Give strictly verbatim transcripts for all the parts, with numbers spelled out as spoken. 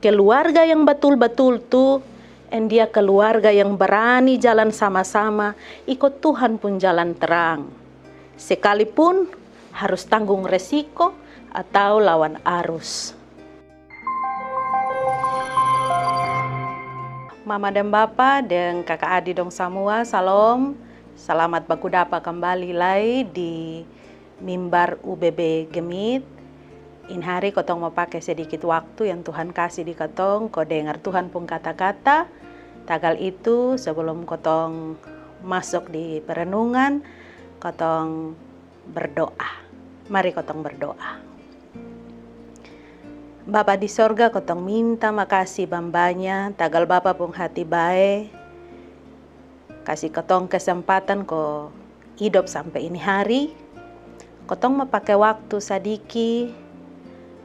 Keluarga yang batul-batul tu, en dia keluarga yang barani jalan sama-sama iko Tuhan pung jalan terang, sekalipun harus tanggung resiko atau lawan arus. Mama deng bapa deng kaka adi dong samua, salom. Salamat baku dapa kambali lai di mimbar U B B Gemit. Ini hari kotong mau pake sedikit waktu yang Tuhan kasi di kotong ko dengar Tuhan pung kata-kata. Tagal itu, sebelum kotong masuk di perenungan, kotong berdoa. Mari kotong berdoa. Bapa di sorga, kotong minta makasi bambanya tagal Bapa pung hati bae kasi kotong kesempatan ko idop sampe ini hari. Kotong mau pake waktu sadiki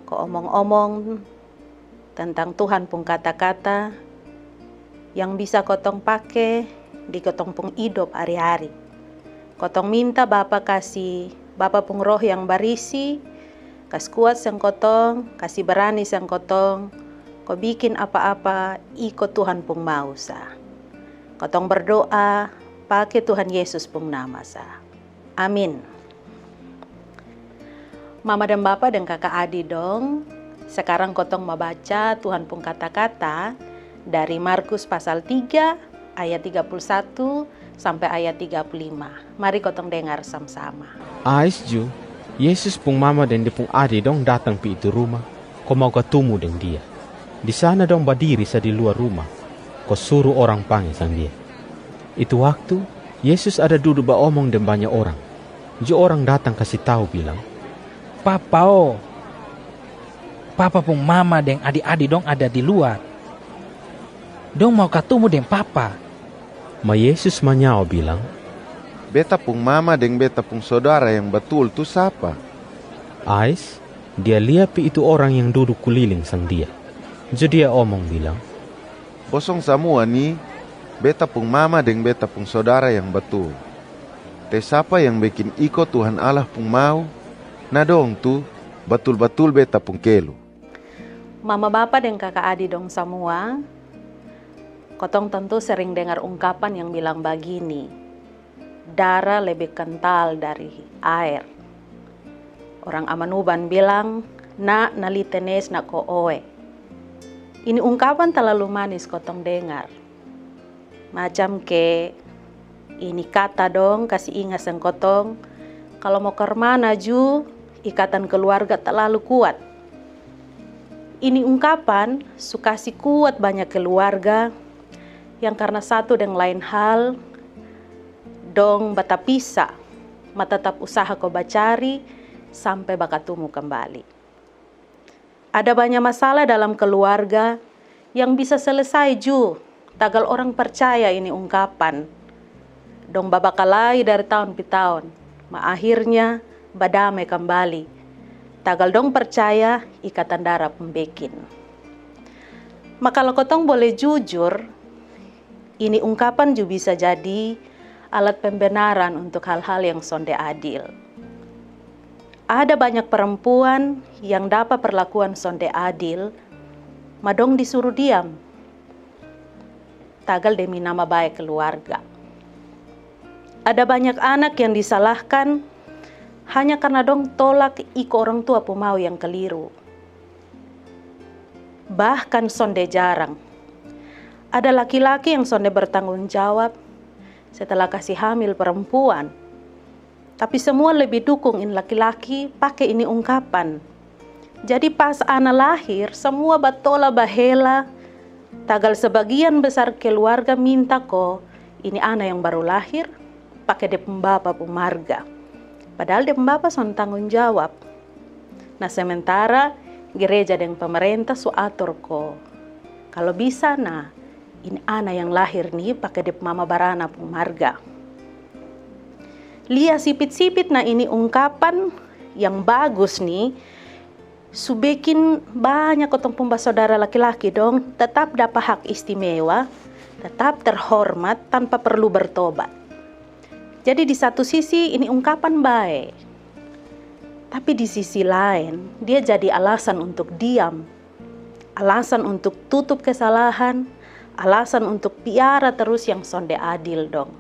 ko omong-omong tentang Tuhan pung kata-kata yang bisa kotong pake di kotong pung idop hari-hari. Kotong minta Bapa kasi Bapa pung Roh yang barisi, kas kuat sang kotong, kasi barani sang kotong ko bikin apa-apa iko Tuhan pung mau sa. Kotong berdoa pake Tuhan Yesus pung nama sa. Amin. Mama deng bapa deng kaka adi dong, sekarang kotong mau baca Tuhan pung kata-kata dari Markus pasal tiga ayat tiga puluh satu sampe ayat tiga puluh lima. Mari kotong dengar sama-sama. Ais ju, Yesus pung mama deng dia pung adi dong datang pi itu ruma ko mau katumu deng dia. Di sana dong badiri sa di luar ruma ko suru orang pange sang dia. Itu waktu, Yesus ada dudu baomong deng banya orang. Ju orang datang kasi tau bilang, "Papa o, Papa pung mama deng adi-adi dong ada di luar. Dong mau katumu deng Papa." Ma Yesus manyao bilang, "Beta pung mama deng beta pung sodara yang batul tu sapa?" Ais, dia lia pi itu orang yang dudu kuliling sang dia. Ju dia omong bilang, "Bosong samua ni, beta pung mama deng beta pung sodara yang batul. Te sapa yang bekin iko Tuhan Allah pung mau, na dong tu batul-batul beta pung kelu." Mama bapa deng kaka adi dong samua, kotong tentu sering dengar ungkapan yang bilang bagini, "Dara lebe kental dari aer." Orang Amanuban bilang, "Na nalite nes na ko oe." Ini ungkapan talalu manis kotong dengar. Macam ke ini kata dong kasi inga sang kotong, kalo mau karmana ju, ikatan keluarga talalu kuat. Ini ungkapan su kasi kuat banya keluarga yang karna satu deng lain hal, dong batapisa, ma tatap usaha ko bacari sampe bakatumu kambali. Ada banya masalah dalam keluarga yang bisa selesai ju, tagal orang percaya ini ungkapan. Dong babakalai dari taon pi taon, ma akhirnya badame kambali. Tagal dong percaya ikatan dara pung bekin. Ma kalo kotong bole jujur, ini ungkapan ju bisa jadi alat pembenaran untuk hal-hal yang sonde adil. Ada banyak perempuan yang dapa perlakuan sonde adil, ma dong disuru diam, tagal demi nama bae keluarga. Ada banyak anak yang disalahkan hanya karna dong tolak iko orang tua pu mau yang keliru. Bahkan sonde jarang, ada laki-laki yang sonde bertanggung jawab setelah kasi hamil perempuan. Tapi semua lebih dukung ini laki-laki pake ini ungkapan. Jadi pas ana lahir, semua batola bahela, tagal sebagian besar keluarga minta ko ini ana yang baru lahir pake de pung bapa pung marga. Padahal de pung bapa son tanggung jawab. Na sementara gereja deng pemerenta su ator ko kalo bisa na ini ana yang lahir ni pake de pung mama barana pung marga. Lia sipit-sipit na ini ungkapan yang bagus ni su bekin banya kotong pung basodara laki-laki dong tetap dapa hak istimewa, tetap terhormat tanpa perlu bertobat. Jadi di satu sisi ini ungkapan bae, tapi di sisi laen dia jadi alasan untuk diam. alasan untuk tutup kesalahan, alasan untuk piara terus yang sonde adil dong.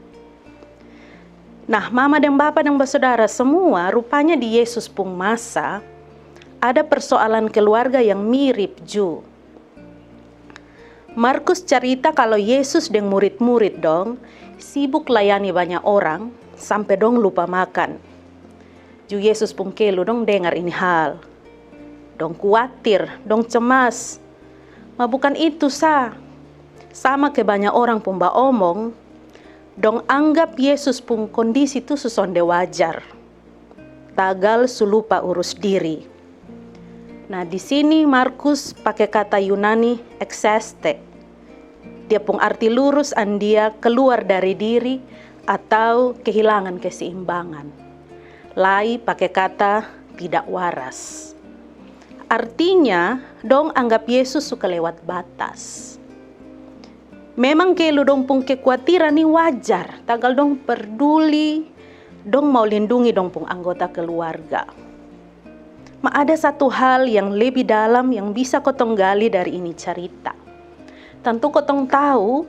Nah, mama deng bapa deng basodara semua, rupanya di Yesus pung masa ada persoalan keluarga yang mirip ju. Markus carita kalo Yesus deng murid-murid dong sibuk layani banya orang sampe dong lupa makan. Ju Yesus pung kelu dong dengar ini hal. Dong kuatir, dong cemas. Ma bukan itu sa. Sama ke banya orang pung baomong, dong anggap Yesus pung kondisi tu su sonde wajar. Tagal su lupa urus diri. Nah, di sini Markus pake kata Yunani ekseste. Dia pung arti lurus andia keluar dari diri atau kehilangan keseimbangan. Lai pake kata tidak waras. Artinya, dong anggap Yesus su kelewat batas. Memang kelu dong pung kekuatiran ni wajar, tagal dong perduli, dong mau lindungi dong pung anggota keluarga. Ma ada satu hal yang lebih dalam yang bisa kotong gali dari ini carita. Tantu kotong tau,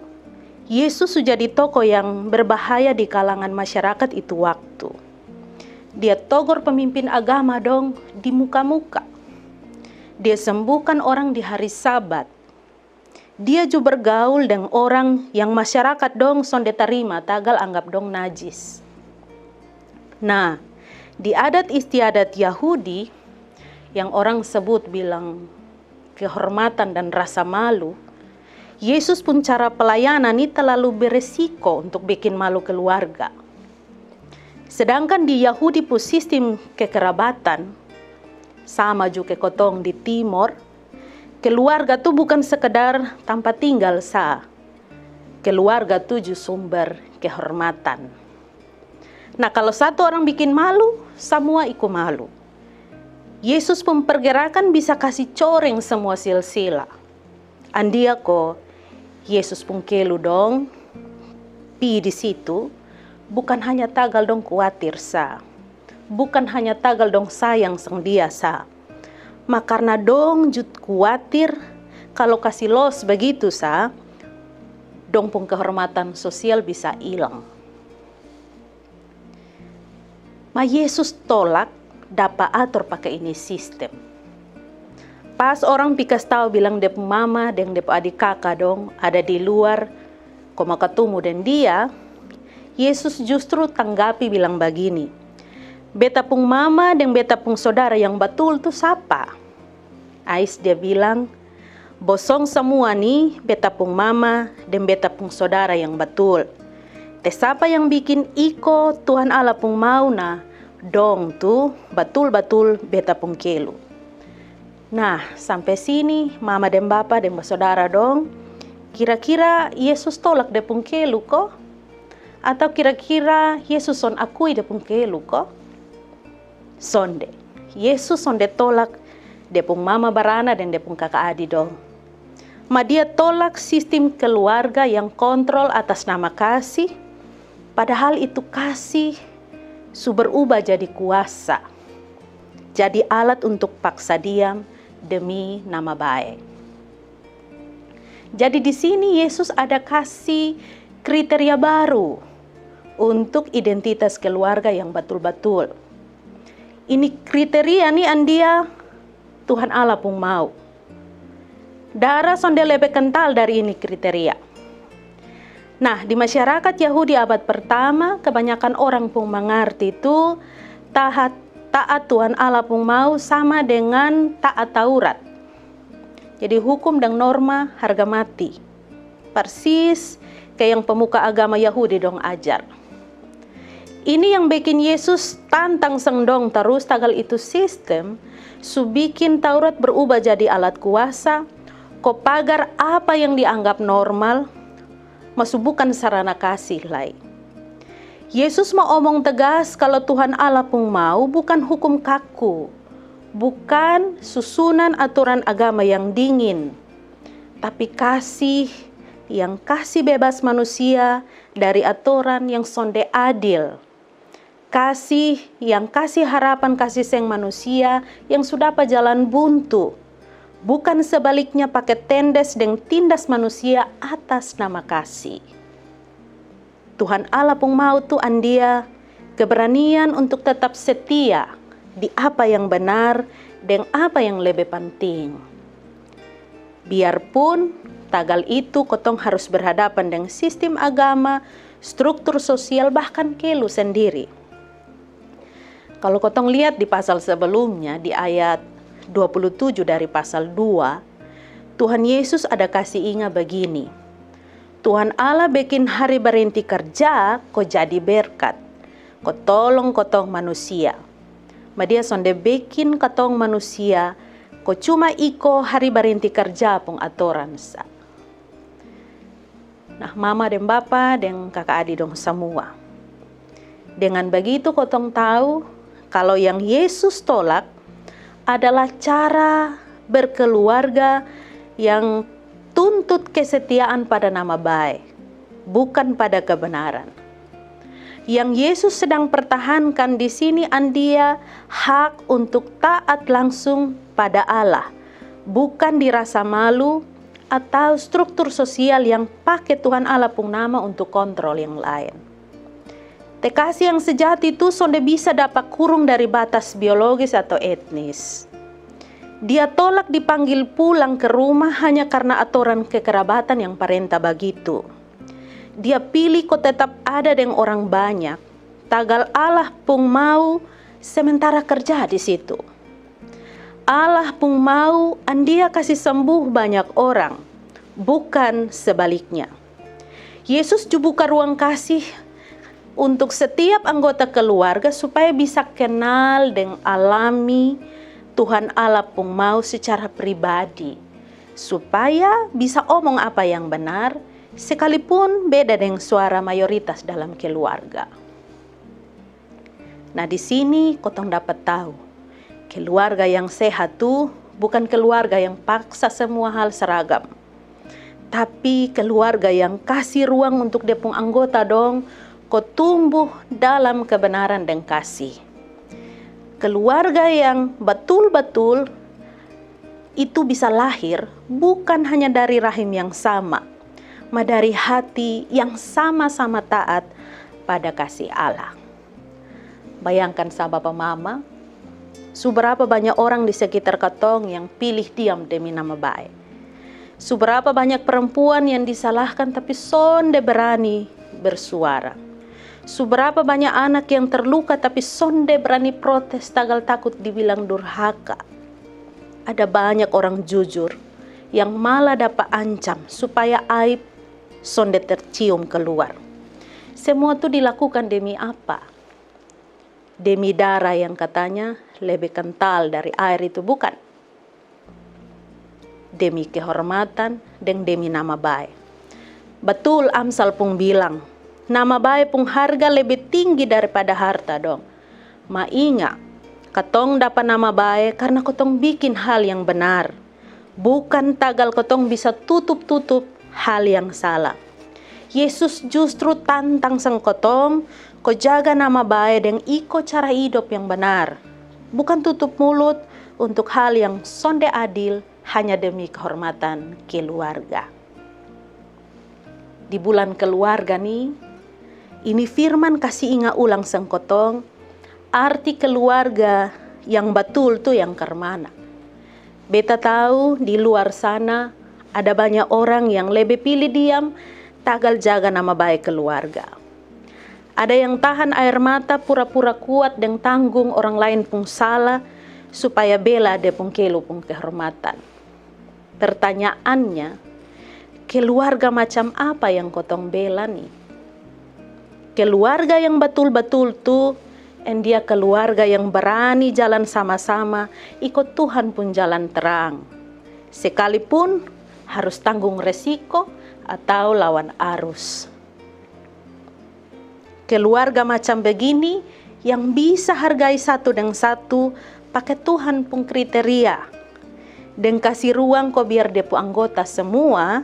Yesus su jadi tokoh yang berbahaya di kalangan masyarakat itu waktu. Dia togor pemimpin agama dong di muka-muka. Dia sembuhkan orang di hari Sabat. Dia ju bergaul deng orang yang masyarakat dong sonde tarima, tagal anggap dong najis. Nah, di adat istiadat Yahudi yang orang sebut bilang kehormatan dan rasa malu, Yesus pung cara pelayanan ni terlalu beresiko untuk bikin malu keluarga. Sedangkan di Yahudi pung sistem kekerabatan, sama ju ke kotong di Timor, keluarga tu bukan sekedar tampa tinggal sa. Keluarga tu ju sumber kehormatan. Nah, kalo satu orang bikin malu, samua iku malu. Yesus pung pergerakan bisa kasi coreng samua silsila. Andia ko Yesus pung kelu dong pi di situ, bukan hanya tagal dong kuatir sa. Bukan hanya tagal dong sayang sang Dia sa. Ma karna dong ju kuatir kalo kasi los bagitu sa, dong pung kehormatan sosial bisa ilang. Ma Yesus tolak dapa ator pake ini sistem. Pas orang pi kas tau bilang de pung mama deng de pung adi kaka dong ada di luar ko mo katumu deng Dia, Yesus justru tanggapi bilang bagini, "Beta pung mama deng beta pung sodara yang batul tu sapa?" Ais Dia bilang, "Bosong samua ni beta pung mama deng beta pung sodara yang batul. Te sapa yang bikin iko Tuhan Allah pung mau na, dong tu batul-batul beta pung kelu." Nah, sampe sini mama deng bapa deng basodara dong, kira-kira Yesus tolak de pung kelu ko? Atau kira-kira Yesus son akui de pung kelu ko? Sonde. Yesus sonde tolak de pung mama barana deng de pung kaka adi dong. Ma Dia tolak sistem keluarga yang kontrol atas nama kasih, padahal itu kasih su berubah jadi kuasa, jadi alat untuk paksa diam demi nama bae. Jadi di sini Yesus ada kasi kriteria baru untuk identitas keluarga yang batul-batul. Ini kriteria ni andia Tuhan Allah pung mau. Dara sonde lebe kental dari ini kriteria. Nah, di masyarakat Yahudi abad pertama, kebanyakan orang pung mangarti tu taat, taat Tuhan Allah pung mau sama dengan taat Taurat. Jadi hukum deng norma harga mati. Persis ke yang pemuka agama Yahudi dong ajar. Ini yang bikin Yesus tantang sang dong tarus, tagal itu sistem su bikin Taurat berubah jadi alat kuasa, ko pagar apa yang dianggap normal, ma su bukan sarana kasih lai. Yesus ma omong tegas kalo Tuhan Allah pung mau bukan hukum kaku, bukan susunan aturan agama yang dingin, tapi kasih yang kasi bebas manusia dari aturan yang sonde adil. Kasih yang kasi harapan kasi seng manusia yang su dapa jalan buntu. Bukan sebaliknya pake tendes deng tindas manusia atas nama kasi. Tuhan Allah pung mau tu andia keberanian untuk tetap setia di apa yang benar deng apa yang lebe penting. Biarpun tagal itu kotong harus berhadapan deng sistim agama, struktur sosial, bahkan kelu sendiri. Kalo kotong liat di pasal sebelumnya, di ayat dua puluh tujuh dari pasal dua, Tuhan Yesus ada kasi inga bagini, Tuhan Allah bekin hari barenti karja ko jadi berkat, ko tolong kotong manusia. Ma Dia sonde bekin katong manusia ko cuma iko hari barenti karja pung atoran sa. Nah, mama deng bapa deng kaka adi dong samua. Dengan bagitu kotong tau kalo yang Yesus tolak adalah cara berkeluarga yang tuntut kesetiaan pada nama bae, bukan pada kebenaran. Yang Yesus sedang pertahankan di sini andia hak untuk taat langsung pada Allah, bukan di rasa malu atau struktur sosial yang pake Tuhan Allah pung nama untuk kontrol yang laen. Te kasi yang sejati tu sonde bisa dapa kurung dari batas biologis atau etnis. Dia tolak dipanggil pulang ke rumah hanya karna atoran kekerabatan yang parenta bagitu. Dia pilih ko tetap ada deng orang banyak, tagal Allah pung mau sementara kerja di situ. Allah pung mau andia kasi sembuh banyak orang, bukan sebaliknya. Yesus ju buka ruang kasih untuk setiap anggota keluarga supaya bisa kenal deng alami Tuhan Allah pung mau secara pribadi, supaya bisa omong apa yang benar, sekalipun beda deng suara mayoritas dalam keluarga. Nah, di sini kotong dapat tau, keluarga yang sehat tu bukan keluarga yang paksa semua hal seragam, tapi keluarga yang kasi ruang untuk dia pung anggota dong ko tumbuh dalam kebenaran deng kasi. Keluarga yang batul-batul itu bisa lahir bukan hanya dari rahim yang sama, ma dari hati yang sama-sama taat pada kasi Allah. Bayangkan sa bapa mama, su berapa banyak orang di sekitar katong yang pilih diam demi nama bae. Su berapa banyak perempuan yang disalahkan tapi sonde berani bersuara. Su berapa banyak anak yang terluka tapi sonde berani protes tagal takut dibilang durhaka. Ada banyak orang jujur yang malah dapa ancam supaya aib sonde tercium keluar. Semua tu dilakukan demi apa? Demi darah yang katanya lebe kental dari aer itu, bukan? Demi kehormatan deng demi nama bae. Batul Amsal pung bilang, nama bae pung harga lebe tinggi daripada harta dong. Ma inga, katong dapa nama bae karna kotong bikin hal yang benar, bukan tagal kotong bisa tutup-tutup hal yang salah. Yesus justru tantang sang kotong ko jaga nama bae deng iko cara idop yang benar, bukan tutup mulut untuk hal yang sonde adil hanya demi kehormatan keluarga. Di bulan keluarga ni, ini firman kasi inga ulang sang kotong arti keluarga yang batul tu yang karmana. Beta tau di luar sana ada banyak orang yang lebe pili diam tagal jaga nama bae keluarga. Ada yang tahan aer mata pura-pura kuat deng tanggung orang laen pung salah supaya bela dia pung kelu pung kehormatan. Pertanyaannya, keluarga macam apa yang kotong bela ni? Keluarga yang batul-batul tu, endia keluarga yang barani jalan sama-sama iko Tuhan pung jalan terang, sekalipun harus tanggung resiko atau lawan arus. Keluarga macam begini yang bisa hargai satu deng satu pake Tuhan pung kriteria, deng kasi ruang ko biar dia pung anggota semua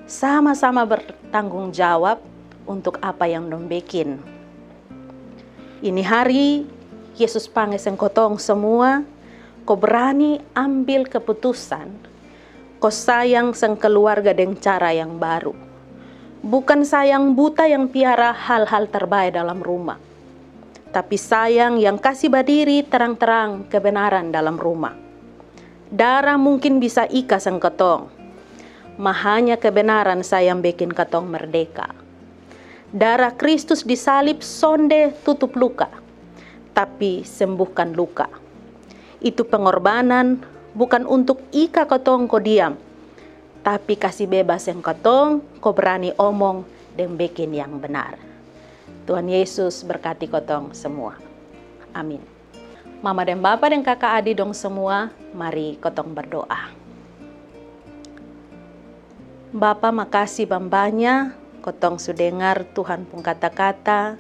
sama-sama bertanggung jawab untuk apa yang dong bekin. Ini hari, Yesus pange sang kotong semua Ko brani ambil keputusan, ko sayang sang keluarga deng cara yang baru. Bukan sayang buta yang piara hal-hal terbae dalam rumah, tapi sayang yang kasi badiri terang-terang kebenaran dalam rumah. Dara mungkin bisa ika sang kotong, ma hanya kebenaran sa yang bekin kotong merdeka. Dara Kristus di salib sonde tutup luka, tapi sembuhkan luka. Itu pengorbanan bukan untuk ika kotong ko diam, tapi kasi bebas sang kotong ko brani omong deng bekin yang benar. Tuhan Yesus berkati kotong semua. Amin. Mama deng bapa deng kaka adi dong semua, mari kotong berdoa. Bapa, makasi bambanya kotong su dengar Tuhan pung kata-kata,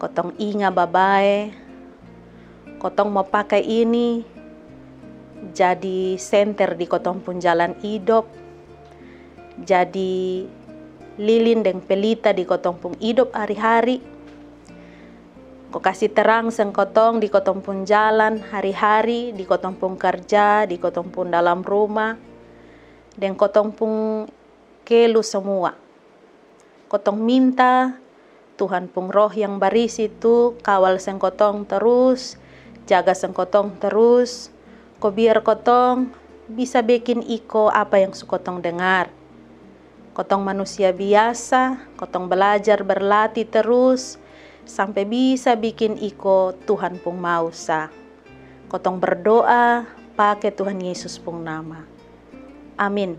kotong inga babae, kotong mau pake ini jadi senter di kotong pung jalan idop, jadi lilin deng pelita di kotong pung idop hari-hari. Ko kasi terang sang kotong di kotong pung jalan hari-hari, di kotong pung karja, di kotong pung dalam rumah, deng kotong pung kelu semua. Kotong minta Tuhan pung Roh yang barisi tu kawal sang kotong terus, jaga sang kotong terus, ko biar kotong bisa bekin iko apa yang su kotong dengar. Kotong manusia biasa, kotong belajar berlatih terus sampe bisa bikin iko Tuhan pung mau sa. Kotong berdoa pake Tuhan Yesus pung nama. Amin.